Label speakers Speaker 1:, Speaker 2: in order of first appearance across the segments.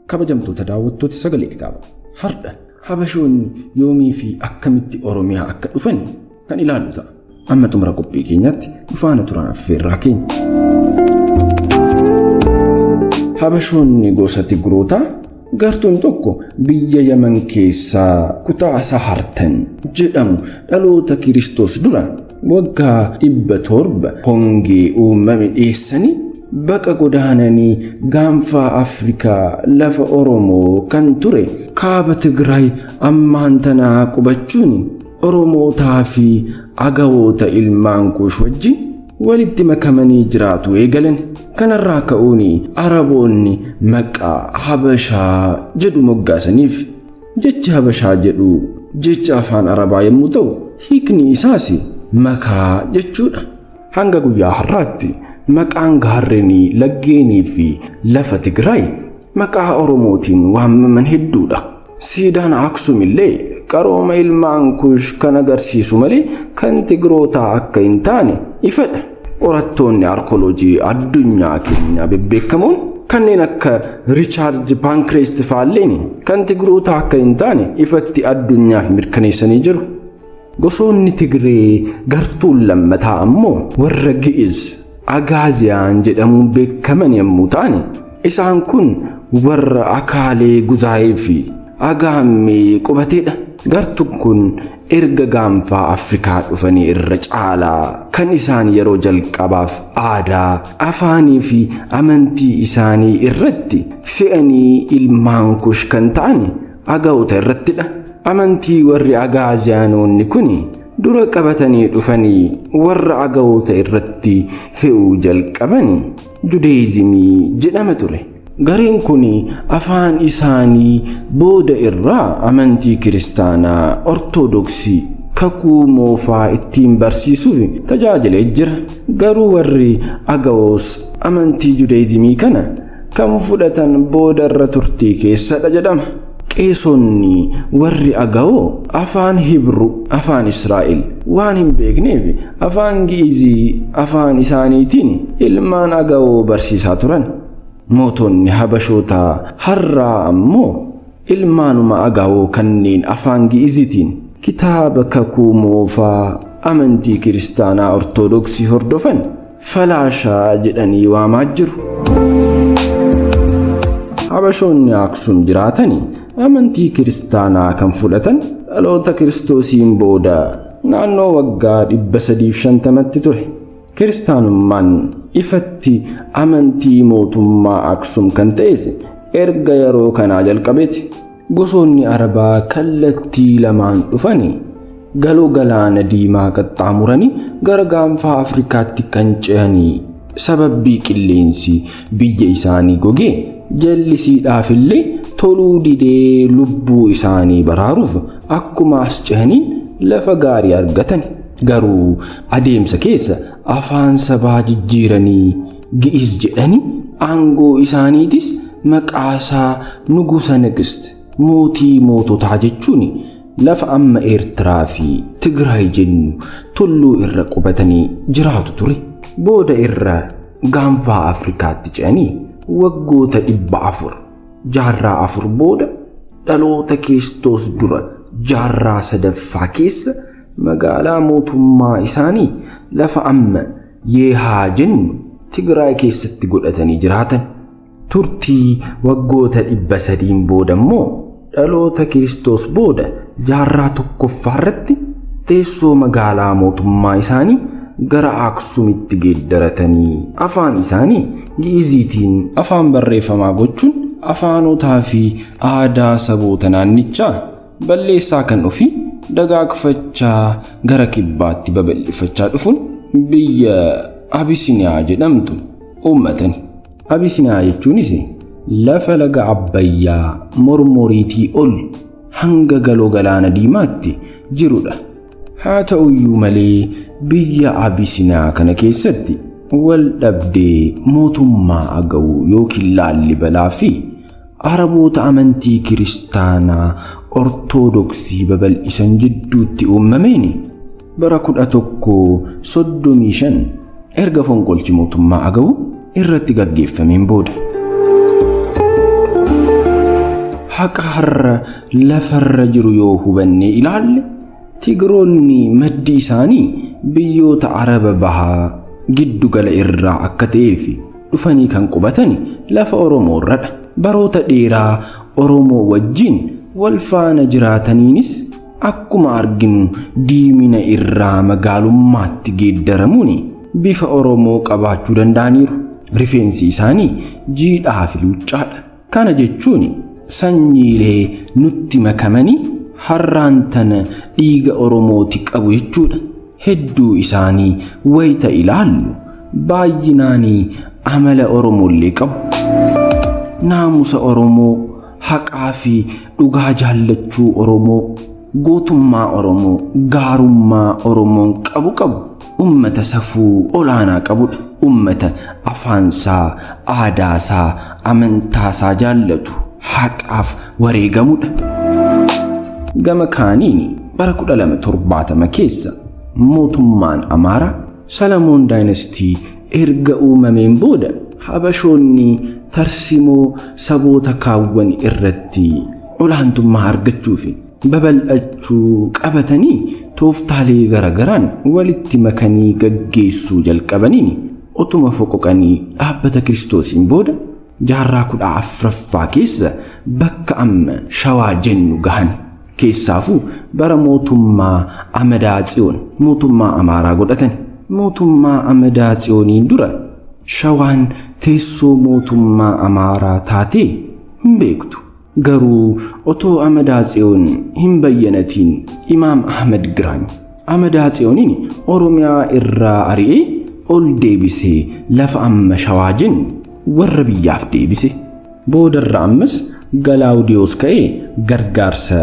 Speaker 1: Kabajamtoota daawwattoota sagalee kitaaba. Har'a Habashoonni yoomii fi akkamitti Oromiyaa akka dhufan kan ilaallu ta'a. Amma xumura qophii keenyaatti dhufaana turaa affeerraa keenya. Habashoonni gosa Tigrootaa gartuun tokko biyya Yaman keessaa kutaa Sahartan jedhamu dhaloota Kiristoos dura waggaa 700 hongee uumame dhiyeessanii baqa godaananii gaanfaa Afrikaa lafa Oromoo kan ture kaaba Tigraay ammaan tanaa qubachuun Oromootaa fi Agawoota ilmaan Kuush wajjin walitti makamanii jiraatu eegalan. Kanarraa ka'uun Araboonni maqaa Habashaa jedhu moggaasaniif. Jechi Habashaa jedhu jecha afaan Arabaa yommuu ta'u, hiikni isaas makaa jechuudha. Hanga guyyaa har'aatti maqaan gaarrenii, laggeenii fi lafa Tigraay maqaa Oromootiin waamaman hedduudha. Siidaan Aksum illee qarooma ilmaan Kush kan agarsiisu malee kan Tigrootaa akka hin taane ifadha. Qorattoonni arkooloojii addunyaa keenyaa bebbeekamoon kanneen akka Riichaard Paankreest fa'aalleen kan Tigrootaa akka hin taane ifatti addunyaaf mirkaneessanii jiru. Gosoonni Tigree gartuun lammataa ammoo warra Gi'iz Agaaziyaan jedhamuun beekaman yommuu ta'an, isaan kun warra Akaalee Guzaayee fi Agaammee qubateedha. Gartuun kun erga gaanfaa Afrikaa dhufanii irra caalaa kan isaan yeroo jalqabaaf aadaa, afaanii fi amantii isaanii irratti fe'anii ilmaan Kush kan ta'an Agawoota irrattidha. Amantii warri Agaaziyaanonni kun dura qabatanii dhufanii warra Agawoota irratti fe'uu jalqaban Judeezimii jedhama ture. Gareen kun afaan isaanii booda irraa amantii kiristaanaa Ortodoksii kakuu moofaa ittiin barsiisuuf tajaajilee jira. Garuu warri Agawoos amantii Judeezimii kana kan fudhatan booda irra turtii keessadha jedhama. Qeesonni warri Agawoo afaan Hibru, afaan Israa'el waan hin beekneef afaan Gi'izii afaan isaaniitiin ilmaan Agawoo barsiisaa turan. Mootonni Habashootaa har'aa ammoo ilmaanuma Agawoo kanneen afaan Gi'iziitiin kitaaba kakuu moofaa amantii kiristaanaa Ortodoksii hordofan Falaashaa jedhanii waamaa jiru. Habashoonni Aksum jiraatani amantii kiristaanaa kan fudhatan dhaloota Kiristoosiin booda naannoo waggaa 350tti ture. Kiristaanummaan ifatti amantii mootummaa Aksum kan ta'es erga yeroo kanaa jalqabeeti. Gosoonni Arabaa kallattii lamaan dhufani galoo galaana diimaa qaxxaamuranii gara gaanfaa Afrikaatti kan ce'anii sababbii qilleensi biyya isaanii gogee jallisiidhaaf illee toluu didee lubbuu isaanii baraaruuf akkuma as ce'aniin lafa gaarii argatan. Garuu adeemsa keessa afaan sabaa jijjiiranii Gi'iz jedhanii aangoo isaaniitis maqaasaa Nugusa Nagist mootii moototaa jechuun lafa amma Eertiraa fi Tigraay jennu tulluu irra qubatanii jiraatu ture. Booda irra gaanfaa Afrikaatti ce'anii waggoota 400 jaarraa 4 booda dhaloota Kiristoos dura jaarraa 3ffaa keessa magaalaa mootummaa isaanii lafa amma Yeehaa jennu Tigraay keessatti godhatanii jiraatan. Turtii waggoota 300n booda immoo dhaloota Kiristoos booda jaarraa 1ffaa irratti teessoo magaalaa mootummaa isaanii gara Aksumitti geeddaratanii afaan isaanii Gi'iziitiin afaan barreeffamaa gochuun afaanotaa fi aadaa saboota naannichaa balleessaa kan ofii dagaagfachaa gara kibbaatti babal'ifachaa dhufuun biyya Abisiniyaa jedhamtu uummatani. Abisiniyaa jechuunis lafa laga Abbayyaa Mormoriitii ol hanga galoo galaana Diimaatti jirudha. Haa ta'uyyuu malee biyya Abisiniyaa kana keessatti wal dhabdee mootummaa Agawu yookiin Laallibalaa fi Araboota amantii Kiristaanaa Ortodoksii babal'isan jidduutti uumameen bara 1135 erga fonqolchi mootummaa Agawu irratti gaggeeffameen booda. Haqa har'a lafarra jiru yoo hubannee ilaalle, Tigiroonni maddi isaanii biyyoota Araba Bahaa giddugala irraa akka ta'ee fi dhufanii kan qubatan lafa Oromoo irradha. Baroota dheeraa Oromoo wajjin wal faana jiraataniinis akkuma arginu diimina irraa magaalummaatti geeddaramuun bifa Oromoo qabaachuu danda'aniiru. Rifeensi isaanii jiidhaa fi luuccaadha. Kana jechuun sanyiilee nutti makamanii har'aan tana dhiiga Oromooti qabu jechuudha. Hedduu isaanii wayita ilaallu baay'inaan amala Oromollee qabu. Naamusa Oromoo, haqaa fi dhugaa jaallachuu Oromoo, gootummaa Oromoo, gaarummaa Oromoon qabu qabu. Ummata safuu olaanaa qabudha. Ummata afaansaa, aadaasaa, amantaasaa jaallatu, haqaaf wareegamudha. Gama kaaniin bara 1270 keessa mootummaan Amaaraa Salamoon Dynasty erga uumameen booda Habashoonni tarsimoo saboota kaawwan irratti olaantummaa argachuu fi babal'achuu qabatanii tooftaalee garagaraan walitti makanii gaggeessuu jalqabaniin otuma foqoqanii dhaabbata Kiristoosiin booda jaarraa 14ffaa keessa bakka amma Shawaa jennu gahan. Keessaafuu bara mootummaa Amadaa Tsiyoon mootummaa Amaaraa godhatan. Mootummaa Amadaa Tsiyooniin dura Shawaan teessoo mootummaa Amaaraa taatee hin beektu. Garuu otoo Amadaa Tsiyoon hin bayyanatiin Imaam Ahmad Giraany Amadaa Tsiyooniin Oromiyaa irraa ari'ee ol deebisee lafa amma Shawaa jennu warra biyyaaf deebise. Boodarra ammas Galaawudiyoos ka'ee gargaarsa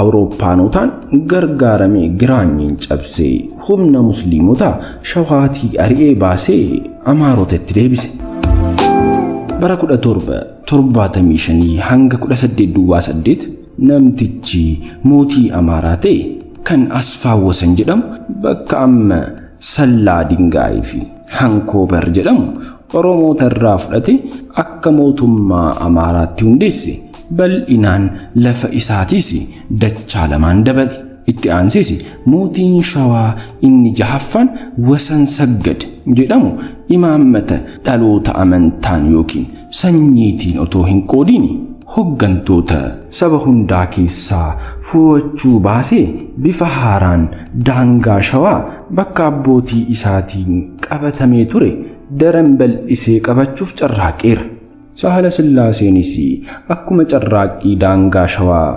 Speaker 1: Awurooppaanotaan gargaaramee Giraanyiin cabsee humna Musliimotaa Shawaatii ari'ee baasee Amaarotatti deebise. Bara 1775 hanga 1808 namtichi mootii Amaaraa ta'e kan Asfaawwasan jedhamu bakka amma Sallaa Dingaayii fi Hankoobar jedhamu Oromoota irraa fudhate akka mootummaa Amaaraatti hundeesse. Bal'inaan lafa isaatiis dachaa lamaan dabale. Itti aansees mootiin Shawaa inni jahaffaan Wasan Saggad jedhamu imaammata dhaloota amantaan yookiin sanyiitiin otoo hin qoodiin hoggantoota saba hundaa keessaa fo'achuu baasee bifa haaraan daangaa Shawaa bakka abbootii isaatiin qabatamee ture daran bal'isee qabachuuf carraaqeera. Sahala Sillaaseenis akkuma carraaqqii daangaa Shawaa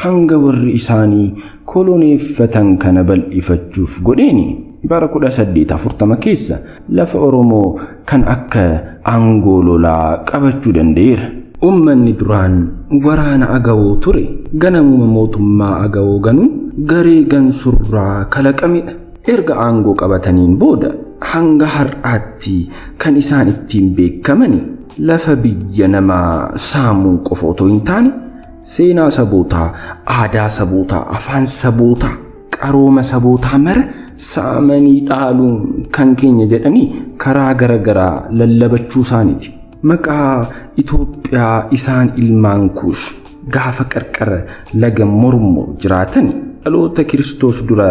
Speaker 1: hanga warri isaanii koloneeffatan kana bal'ifachuuf godheen bara 1840 keessa lafa Oromoo kan akka aangoo lolaa qabachuu danda'eera. Uummanni duraan waraana Agawoo ture ganamuma mootummaa Agawoo ganuun garee gansurraa kalaqamedha. Erga aangoo qabataniin booda hanga har'aatti kan isaan ittiin beekamani lafa biyya namaa saamuu qofa otoo hin taane seenaa sabootaa, aadaa sabootaa, afaan sabootaa, qarooma sabootaa mara saamanii dhaaluun kan keenya jedhanii karaa garagaraa lallabachuu isaaniiti. Maqaa Itoophiyaa isaan ilmaan Kuush gaafa qarqara laga Mormor jiraatan dhaloota Kiristoos dura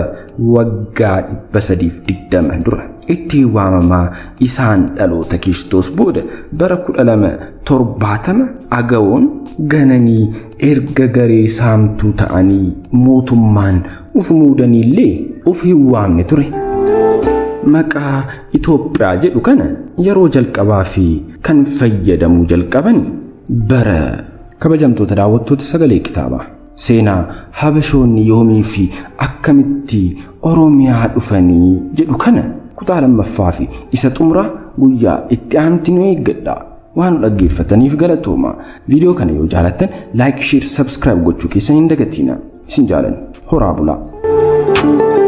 Speaker 1: waggaa 320 dura ittiin waamamaa isaan dhaloota Kiristoos booda bara 1270 Agawoon gananii erga garee saamtuu ta'anii mootummaan uf muudaniillee uf hin waamne ture. Maqaa Itoophiyaa jedhu kana yeroo jalqabaa fi kan fayyadamuu jalqaban bara kabajamtoota daawwattoota sagalee kitaabaa. Seenaa Habashoonni yoomii fi akkamitti Oromiyaa dhufanii jedhu kana kutaa lammaffaa fi isa xumuraa guyyaa itti aanutti nu eeggadha. Waan nu dhaggeeffataniif galatooma. Viidiyoo kana yoo jaalattan like, share, subscribe gochuu keessan hin dagatiina. Isin jaalanna. Horaa bulaa.